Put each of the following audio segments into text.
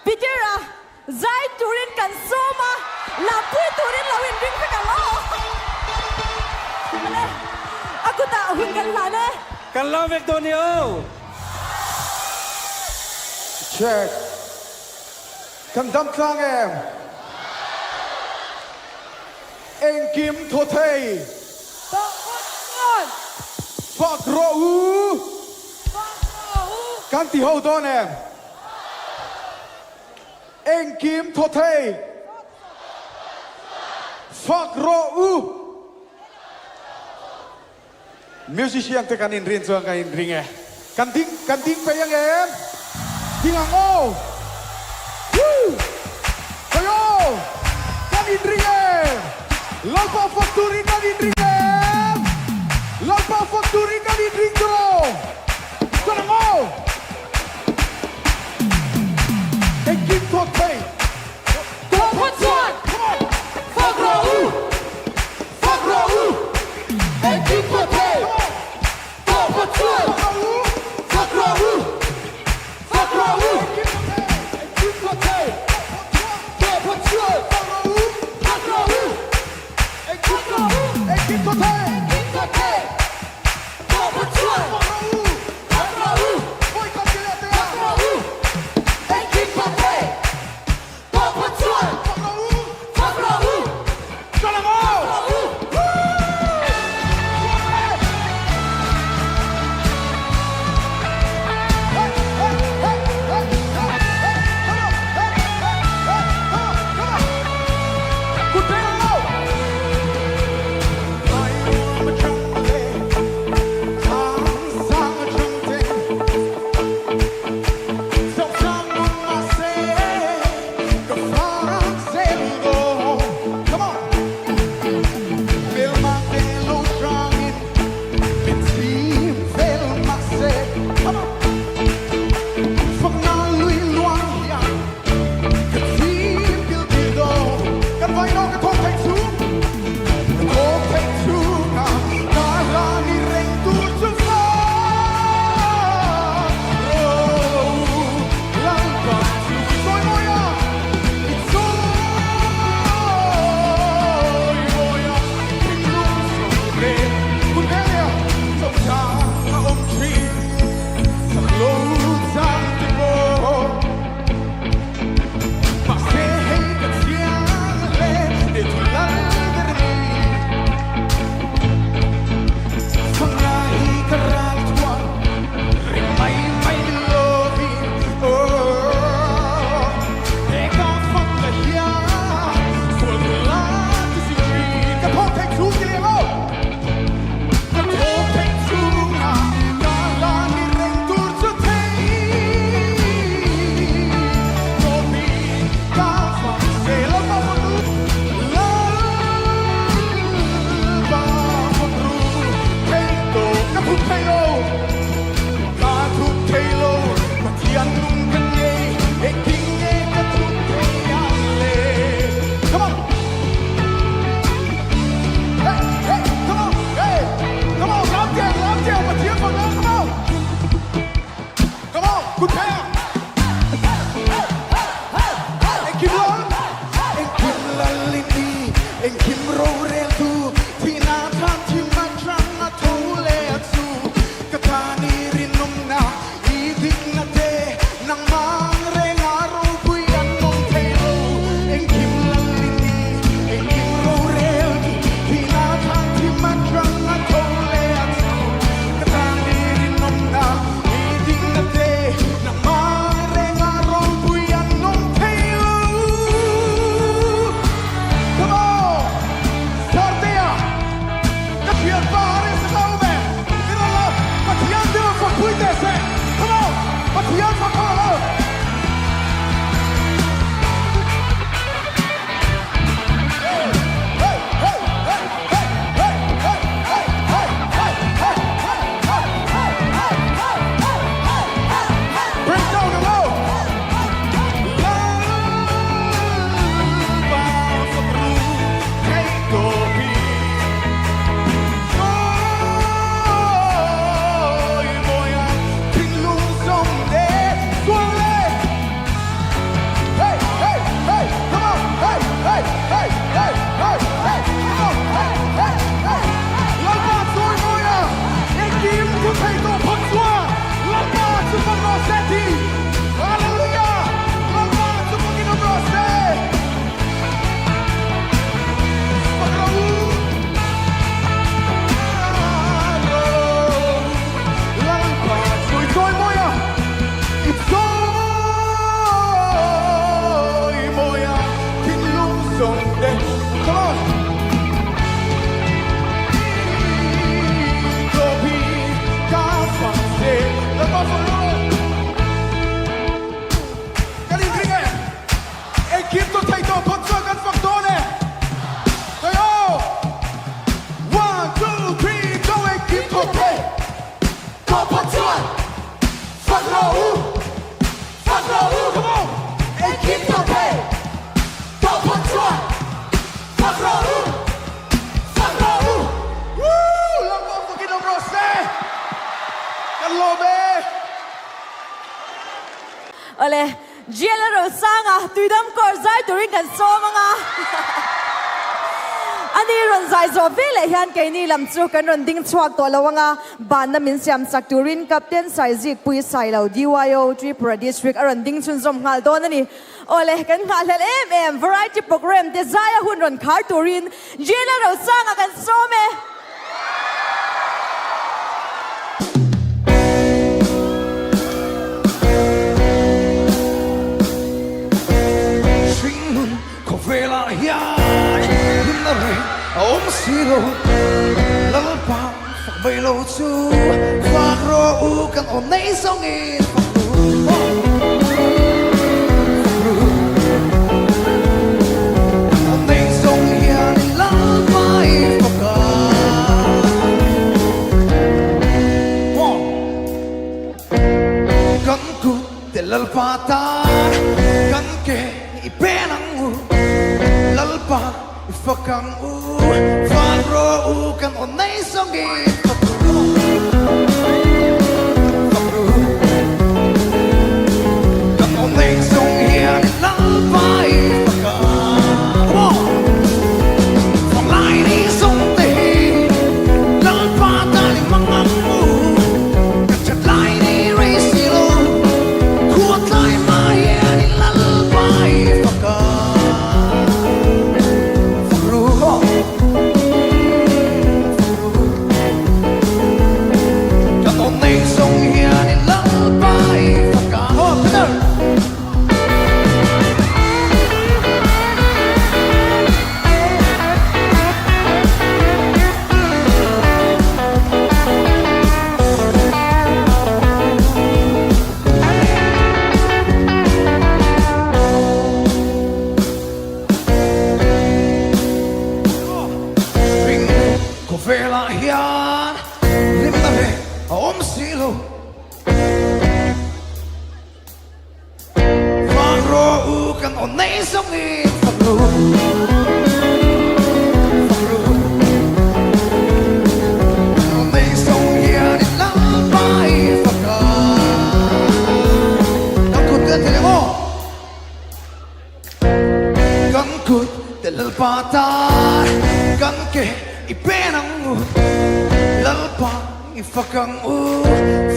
Peter-a zai turin kan sawm a, lampui turin lo inring vek ang aw. Ale, a kutah hun kan hlan e. Kan lam vek dawn ni aw. Check. Kan dam tlang em? Engkim thaw thei. Tawh phawt chuan. Fak rawh u. Fak rawh u. Kan ti ho dawn em? Engkim thaw thei. Fak rawh u. Musician te kan inrin chuan kan inring e. Kan ding kan ding peih ang em? Ding ang aw! Woo! Hawi aw! Kan inring em? Lalpa fak turin kan inring em? Lalpa fak turin kan inring tur aw! Chuan ang aw! Engkim thawt thei. Tawh phawt chuan fak rawh u, fak rawh u, engkim pawh thei. Tawh phawt chuan fak rawh u, fak rawh u, engkim pawh thei. Tawh phawt chuan fak rawh u, fak rawh u, engkim. Awle, Jail a Rosanga tuidam kawr zai turin kan sawm ang a. Ani rawn zai zawh ve leh hian keini lam chu kan rawn ding chhuak tawh lo ang a, banna min siam chak turin Captain Saizikpui Sailo DYO Tripura District a rawn ding chhunzawm nghal dawn a ni. Awle, kan nghahhlelh em em variety programme te zaia hun rawn khar turin Jail a Rosanga kan sawm e. Hringnun khawvelah hian hlimna reng a awm si lo, Lalpa fak mai lo chu fak rawh u kan awm nei zawngin fak ru fak ru kan awm nei zawng hian Lalpa i fak a. Kan kut te Lalpa tan kan ke i pen ang u, Lalpa i fak ang u, van rawh u kan aw nei zawngin fak ru, fak ru. Kan aw nei zawng hian Lalpa i fak ang. Come on! Vang lai ni zawng te hi Lalpa tan i mang ang u, Kan that lai ni rei si lo, Khua tlai hma hian i Lalpa i fak a, Fak ru, fak ru. Kan aw nei zawng hian i Lalpa i fak a. Peter! Ring khawvelah hian hlimna reng a awm si lo. Fak rawh u kan aw nei zawngin fak ru fak ru kan aw nei zawng hian in Lalpa i fak a Kan kut te thei maw Kan kut te Lalpa tan kan ke i pen ang u Lalpa I fak ang u,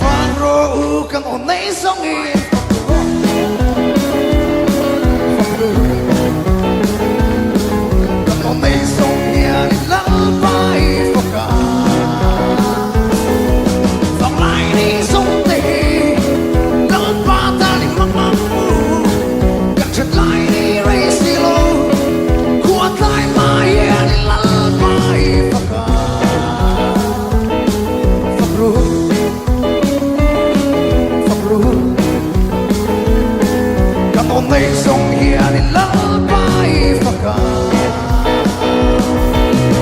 fak rawh u, kan aw nei zawngin fak ru, fak ru. Kan aw nei zawng hian i Lalpa i fak a. Vanglai ni zawng te hi Lalpa tan i hmang ang u, kan that lai ni rei si lo, khua tlai hma hian i Lalpa i fak a. Fak ru, fak ru. Kan aw nei zawng hian i Lalpa i fak a.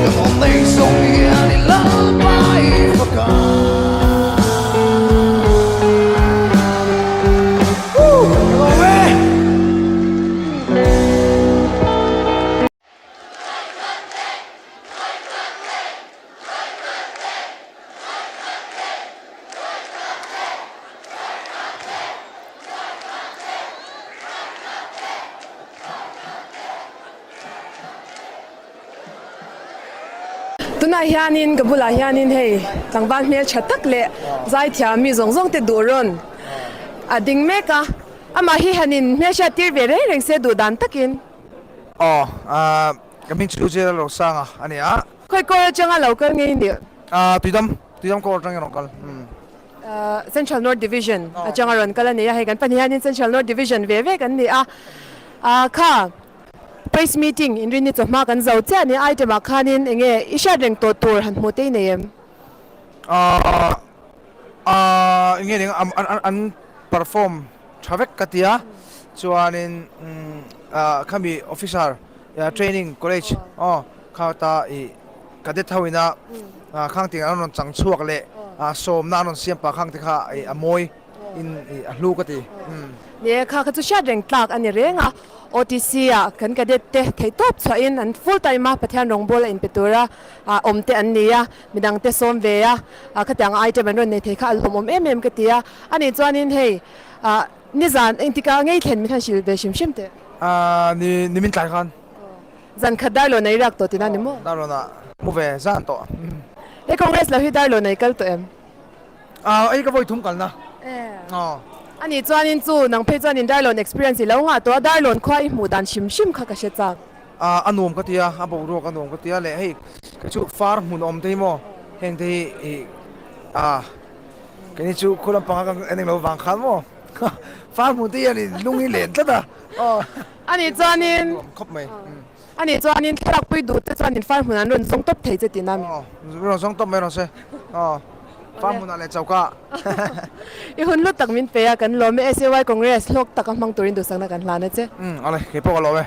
Kan aw nei zawng hian i Lalpa i fak a. Woo! Ka lawm e! Tunah hianin ka bulah hianin hei tlangval hmeltha tak leh zaithiam mi zawng zawng te duh rawn a ding mek a, amah hi hanin hmelhriat tir ve reng reng se duh dan takin. Aw, ka hming chu Gerald Rosanga a ni a. Khawi kawr atanga lo kal nge i nih? Tuidam, Tuidam kawr atangin rawn kal. Central North Division atanga rawn kal a ni a, hei kan pahnih hianin Central North Division ve ve kan ni a. Kha Praise Meeting inrinni chawhma kan zo chiah a ni a, item ah khanin eng nge i hriat reng tawh tur han hmuh te i nei em? Eng nge ning an perform tha vek ka ti a, chuanin khami officer training college aw kha ta ih cadet ho ina khang ting an rawn chang chhuak leh sawmna an rawn siam pah khang te kha ih a mawi in ih a hlu ka ti. Ni e, kha kha chu hriat reng tlak a ni reng a, OTC ah kan cadet te theihtawp chhuahin an full time a Pathian rawngbawl a inpe tura awm te an ni a, midang te sawm ve a, khatiang item an rawn nei thei kha a lawmawm em em ka ti a, anih chuanin hei ah. Nizan engtikah ngei thlen min han hrilh ve hrim hrim teh. Ahh ni ni min tlai khan. Zan khat Darlawn a i riak tawh tina ni maw? Darlawn ah mu ve zan tawh. He Congress lo hi Darlawn a i kal tawh em? Ahh ei ka vawi thum kalna. Aw. Ani chuanin chu nang phei chuanin Darlawn experience i lo ngah tawh a, Darlawn khua i hmuh dan hrim hrim kha ka hre chak. Ahh a nuam ka ti a, a boruak a nuam ka ti a leh hei kei chu far hmun awm te hi maw heng te hi ih ahh keini chu khu lampanga kan en englo vang khan maw far hmun te hian lung hi len tlat a aw. Ani chuanin Nuam khawp mai. Ani chuanin thlalak pui duh te chuanin far hmun an rawn zawng tawp thei che tihna mi? Aw, rawn zawng tawp mai rawn se. Aw, far hmunah leh choka. I hun lut tak min pe a, kan lawm e. SAY Congress hlawk taka hmang turin duhsakna kan hlan a che. Umm, awle, kei pawh ka lawm e.